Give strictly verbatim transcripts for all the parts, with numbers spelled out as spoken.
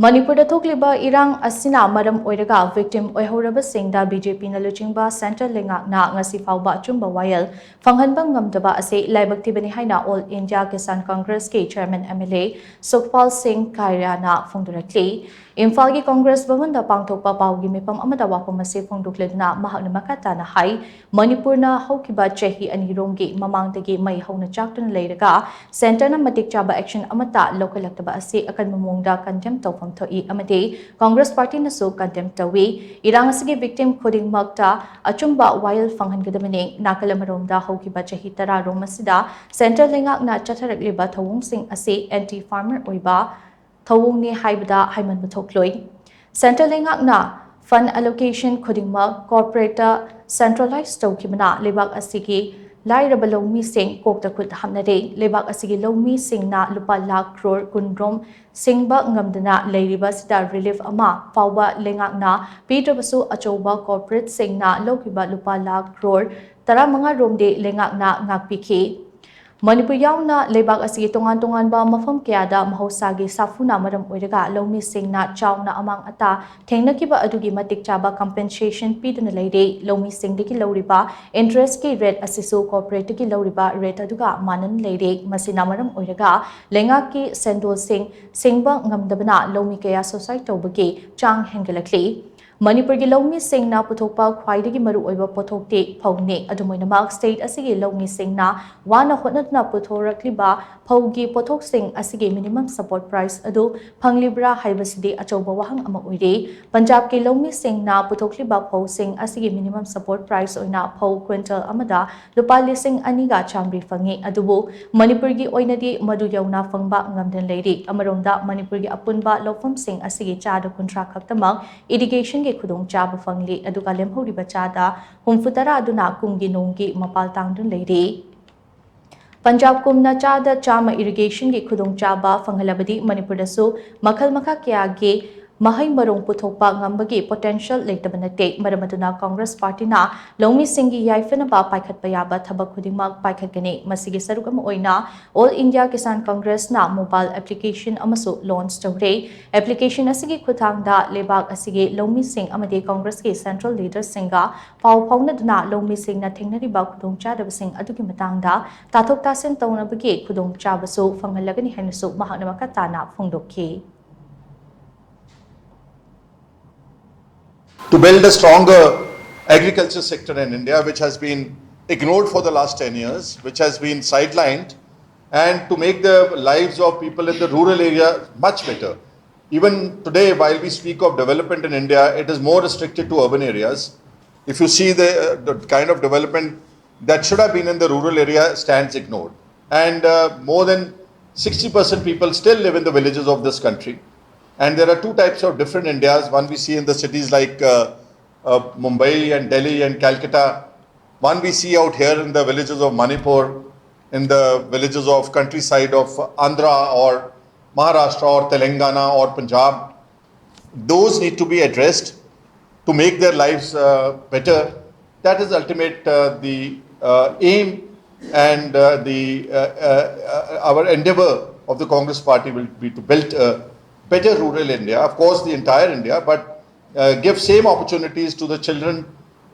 ꯃꯅꯤꯄꯨꯔꯗ ꯊꯣꯛꯂꯤꯕ ꯏꯔꯥꯡ ꯑꯁꯤꯅ ꯃꯔꯝ ꯑꯣꯏꯔꯒ victim ꯑꯣꯏꯍꯧꯔꯕꯁꯤꯡꯗ BJPꯅ ꯂꯨꯆꯤꯡꯕ centre ꯂꯩꯉꯥꯛꯅ ꯉꯁꯤ ꯐꯥꯎꯕ ꯑꯆꯨꯝꯕ ꯋꯥꯌꯦꯜ ꯐꯪꯍꯟꯕ ꯉꯝꯗꯕ ꯑꯁꯤ ꯂꯥꯏꯕꯛ ꯊꯤꯕꯅꯤ ꯍꯥꯏꯅ All India Kisan Congressꯀꯤ chairman MLA ꯁꯨꯈꯄꯥꯜ ꯁꯤꯡ ꯈꯥꯏꯔꯥꯅ ꯐꯣꯡꯗꯣꯔꯛꯂꯤ꯫ ꯏꯝꯐꯥꯜꯒꯤ Congress ꯚꯕꯟꯗ ꯄꯥꯡꯊꯣꯛꯄ ꯄꯥꯎꯒꯤ ꯃꯤꯐꯝ ꯑꯃꯗ ꯋꯥꯐꯝ ꯑꯁꯤ ꯐꯣꯡꯗꯣꯛꯂꯗꯨꯅ ꯃꯍꯥꯛꯅ ꯃꯈꯥ ꯇꯥꯅ ꯍꯥꯏ, ꯃꯅꯤꯄꯨꯔꯅ ꯍꯧꯈꯤꯕ ꯆꯍꯤ ꯑꯅꯤꯔꯣꯝꯒꯤ ꯃꯃꯥꯡꯗꯒꯤ ꯃꯩ ꯍꯧꯅ ꯆꯥꯛꯇꯨꯅ ꯂꯩꯔꯒ centreꯅ ꯃꯇꯤꯛ ꯆꯥꯕ action ꯑꯃꯠꯇ ꯂꯧꯈꯠꯂꯛꯇꯕ ꯑꯁꯤ ꯑꯀꯟꯕ ꯃꯑꯣꯡꯗ condemn ꯇꯧꯐꯝ ꯊꯣꯛꯏ ꯑꯃꯗꯤ Congress partyꯅꯁꯨ condemn ꯇꯧꯏ꯫ ꯏꯔꯥꯡ ꯑꯁꯤꯒꯤ victim ꯈꯨꯗꯤꯡꯃꯛꯇ ꯑꯆꯨꯝꯕ ꯋꯥꯌꯦꯜ ꯐꯪꯍꯟꯒꯗꯕꯅꯤ꯫ ꯅꯥꯀꯜ ꯑꯃꯔꯣꯝꯗ ꯍꯧꯈꯤꯕ ꯆꯍꯤ ꯇꯔꯥꯔꯣꯝ ꯑꯁꯤꯗ centre ꯂꯩꯉꯥꯛꯅ ꯆꯠꯊꯔꯛꯂꯤꯕ ꯊꯧꯑꯣꯡꯁꯤꯡ ꯑꯁꯤ anti farmer ꯑꯣꯏꯕ ꯊꯧꯑꯣꯡꯅꯤ ꯍꯥꯏꯕꯗ ꯍꯥꯏꯃꯟꯕ ꯊꯣꯛꯂꯣꯏ꯫ Centre ꯂꯩꯉꯥꯛꯅ fund allocation ꯈꯨꯗꯤꯡꯃꯛ corporateꯇ centralize ꯇꯧꯈꯤꯕꯅ ꯂꯩꯕꯥꯛ ꯑꯁꯤꯒꯤ ꯂꯥꯏꯔꯕ ꯂꯧꯃꯤꯁꯤꯡ ꯀꯣꯛꯇ ꯈꯨꯠ ꯍꯥꯞꯅꯔꯦ꯫ ꯂꯩꯕꯥꯛ ꯑꯁꯤꯒꯤ ꯂꯧꯃꯤꯁꯤꯡꯅ ꯂꯨꯄꯥ ꯂꯥꯈ ꯀ꯭ꯔꯣꯔ ꯀꯨꯟꯔꯣꯝ ꯁꯤꯡꯕ ꯉꯝꯗꯅ ꯂꯩꯔꯤꯕ ꯑꯁꯤꯗ relief ꯑꯃ ꯐꯥꯎꯕ ꯂꯩꯉꯥꯛꯅ ꯄꯤꯗ꯭ꯔꯕꯁꯨ ꯑꯆꯧꯕ corporateꯁꯤꯡꯅ ꯂꯧꯈꯤꯕ ꯂꯨꯄꯥ ꯂꯥꯈ ꯀ꯭ꯔꯣꯔ ꯇꯔꯥꯃꯉꯥꯔꯣꯝꯗꯤ ꯂꯩꯉꯥꯛꯅ ꯉꯥꯛꯄꯤꯈꯤ꯫ ꯃꯅꯤꯄꯨꯔ ꯌꯥꯎꯅ ꯂꯩꯕꯥꯛ ꯑꯁꯤꯒꯤ ꯇꯣꯉꯥꯟ ꯇꯣꯉꯥꯟꯕ ꯃꯐꯝ ꯀꯌꯥꯗ ꯃꯍꯧꯁꯥꯒꯤ ꯁꯥꯐꯨꯅ ꯃꯔꯝ ꯑꯣꯏꯔꯒ ꯂꯧꯃꯤꯁꯤꯡꯅ ꯆꯥꯎꯅ ꯑꯃꯥꯡ ꯑꯇꯥ ꯊꯦꯡꯅꯈꯤꯕ ꯑꯗꯨꯒꯤ ꯃꯇꯤꯛ ꯆꯥꯕ compensation ꯄꯤꯗꯨꯅ ꯂꯩꯔꯦ꯫ ꯂꯧꯃꯤꯁꯤꯡꯗꯒꯤ ꯂꯧꯔꯤꯕ interestꯀꯤ rate ꯑꯁꯤꯁꯨ corporateꯇꯒꯤ ꯂꯧꯔꯤꯕ rate ꯑꯗꯨꯒ ꯃꯥꯟꯅꯅ ꯂꯩꯔꯦ꯫ ꯃꯁꯤꯅ ꯃꯔꯝ ꯑꯣꯏꯔꯒ ꯂꯩꯉꯥꯛꯀꯤ ꯁꯦꯟꯗꯣꯜꯁꯤꯡ ꯁꯤꯡꯕ ꯉꯝꯗꯕꯅ ꯂꯧꯃꯤ ꯀꯌꯥ suicide ꯇꯧꯕꯒꯤ ꯆꯥꯡ ꯍꯦꯟꯒꯠꯂꯛꯂꯤ꯫ ꯃꯅꯤꯄꯨꯔꯒꯤ ꯂꯧꯃꯤꯁꯤꯡꯅ ꯄꯨꯊꯣꯛꯄ ꯈ꯭ꯋꯥꯏꯗꯒꯤ ꯃꯔꯨꯑꯣꯏꯕ ꯄꯣꯠꯊꯣꯛꯇꯤ ꯐꯧꯅꯤ꯫ ꯑꯗꯨꯝ ꯑꯣꯏꯅꯃꯛ, state ꯑꯁꯤꯒꯤ ꯂꯧꯃꯤꯁꯤꯡꯅ ꯋꯥꯅ ꯍꯣꯠꯅꯗꯨꯅ ꯄꯨꯊꯣꯔꯛꯂꯤꯕ ꯐꯧꯒꯤ ꯄꯣꯠꯊꯣꯛꯁꯤꯡ ꯑꯁꯤꯒꯤ minimum support price ꯑꯗꯨ ꯐꯪꯂꯤꯕ꯭ꯔꯥ ꯍꯥꯏꯕꯁꯤꯗꯤ ꯑꯆꯧꯕ ꯋꯥꯍꯪ ꯑꯃ ꯑꯣꯏꯔꯤ꯫ ꯄꯟꯖꯥꯕꯀꯤ ꯂꯧꯃꯤꯁꯤꯡꯅ ꯄꯨꯊꯣꯛꯂꯤꯕ ꯐꯧꯁꯤꯡ ꯑꯁꯤꯒꯤ minimum support price ꯑꯣꯏꯅ ꯐꯧ quintal ꯑꯃꯗ ꯂꯨꯄꯥ ꯂꯤꯁꯤꯡ ꯑꯅꯤꯒ ꯆꯥꯃꯔꯤ ꯐꯪꯉꯤ꯫ ꯑꯗꯨꯕꯨ ꯃꯅꯤꯄꯨꯔꯒꯤ ꯑꯣꯏꯅꯗꯤ ꯃꯗꯨ ꯌꯧꯅ ꯐꯪꯕ ꯉꯝꯗꯅ ꯂꯩꯔꯤ꯫ ꯑꯃꯔꯣꯝꯗ, ꯃꯅꯤꯄꯨꯔꯒꯤ ꯑꯄꯨꯟꯕ ꯂꯧꯐꯝꯁꯤꯡ ꯑꯁꯤꯒꯤ ꯆꯥꯗ ꯀꯨꯟꯊ꯭ꯔꯥ ꯈꯛꯇꯃꯛ irrigationꯒꯤ ꯈꯨꯗꯣꯡꯆꯥꯕ ꯐꯪꯂꯤ, ꯑꯗꯨꯒ ꯂꯦꯝꯍꯧꯔꯤꯕ ꯆꯥꯗ ꯍꯨꯝꯐꯨꯇꯔꯥ ꯑꯗꯨꯅ ꯀꯨꯝꯒꯤ ꯅꯣꯡꯒꯤ ꯃꯄꯥꯜ ꯇꯥꯡꯗꯨꯅ ꯂꯩꯔꯤ꯫ ꯄꯟꯖꯥꯕ ꯀꯨꯝꯅ ꯆꯥꯗ ꯆꯥꯝꯃ irrigationꯒꯤ ꯈꯨꯗꯣꯡꯆꯥꯕ ꯐꯪꯍꯜꯂꯕꯗꯤ ꯃꯅꯤꯄꯨꯔꯗꯁꯨ ꯃꯈꯜ ꯃꯈꯥ ꯀꯌꯥꯒꯤ ꯃꯍꯩ ꯃꯔꯣꯡ ꯄꯨꯊꯣꯛꯄ ꯉꯝꯕꯒꯤ ꯄꯣꯇꯦꯟꯁꯤꯌꯦꯜ ꯂꯩꯇꯕ ꯅꯠꯇꯦ꯫ ꯃꯔꯝ ꯑꯗꯨꯅ ꯀꯪꯒ꯭ꯔꯦꯁ ꯄꯥꯔꯇꯤꯅ ꯂꯧꯃꯤꯁꯤꯡꯒꯤ ꯌꯥꯏꯐꯅꯕ ꯄꯥꯏꯈꯠꯄ ꯌꯥꯕ ꯊꯕꯛ ꯈꯨꯗꯤꯡꯃꯛ ꯄꯥꯏꯈꯠꯀꯅꯤ꯫ ꯃꯁꯤꯒꯤ ꯁꯔꯨꯛ ꯑꯃ ꯑꯣꯏꯅ ꯑꯣꯜ ꯏꯟꯗꯤꯌꯥ ꯀꯤꯁꯥꯟ ꯀꯪꯒ꯭ꯔꯦꯁꯅ ꯃꯣꯕꯥꯏꯜ ꯑꯦꯄ꯭ꯂꯤꯀꯦꯁꯟ ꯑꯃꯁꯨ ꯂꯣꯟꯆ ꯇꯧꯔꯦ꯫ ꯑꯦꯄ꯭ꯂꯤꯀꯦꯁꯟ ꯑꯁꯤꯒꯤ ꯈꯨꯠꯊꯥꯡꯗ ꯂꯩꯕꯥꯛ ꯑꯁꯤꯒꯤ ꯂꯧꯃꯤꯁꯤꯡ ꯑꯃꯗꯤ ꯀꯪꯒ꯭ꯔꯦꯁꯀꯤ ꯁꯦꯟꯇ꯭ꯔꯦꯜ ꯂꯤꯗꯔꯁꯤꯡꯒ ꯄꯥꯎ ꯐꯥꯎꯅꯗꯨꯅ ꯂꯧꯃꯤꯁꯤꯡꯅ ꯊꯦꯡꯅꯔꯤꯕ ꯈꯨꯗꯣꯡꯆꯥꯗꯕꯁꯤꯡ ꯑꯗꯨꯒꯤ ꯃꯇꯥꯡꯗ ꯇꯥꯊꯣꯛ ꯇꯥꯁꯤꯟ ꯇꯧꯅꯕꯒꯤ ꯈꯨꯗꯣꯡꯆꯥꯕꯁꯨ ꯐꯪꯍꯜꯂꯒꯅꯤ ꯍꯥꯏꯅꯁꯨ ꯃꯍꯥꯛꯅ ꯃꯈꯥ ꯇꯥꯅ ꯐꯣꯡꯗꯣꯛꯈꯤ꯫ To build a stronger agriculture sector in India, which has been ignored for the last ten years, which has been sidelined, and to make the lives of people in the rural area much better. Even today, while we speak of development in India, it is more restricted to urban areas. If you see the, uh, the kind of development that should have been in the rural area stands ignored. And uh, more than sixty percent people still live in the villages of this country. And there are two types of different Indias. One we see in the cities like uh, uh, Mumbai and Delhi and Calcutta. One we see out here in the villages of Manipur, in the villages of countryside of Andhra or Maharashtra or Telangana or Punjab. Those need to be addressed to make their lives uh, better. That is ultimate uh, the uh, aim and uh, the uh, uh, uh, our endeavor of the Congress Party will be to build a better rural India. Of course, the entire India, but uh, give same opportunities to the children,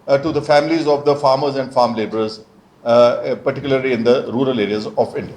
uh, to the families of the farmers and farm laborers, uh, uh, particularly in the rural areas of India.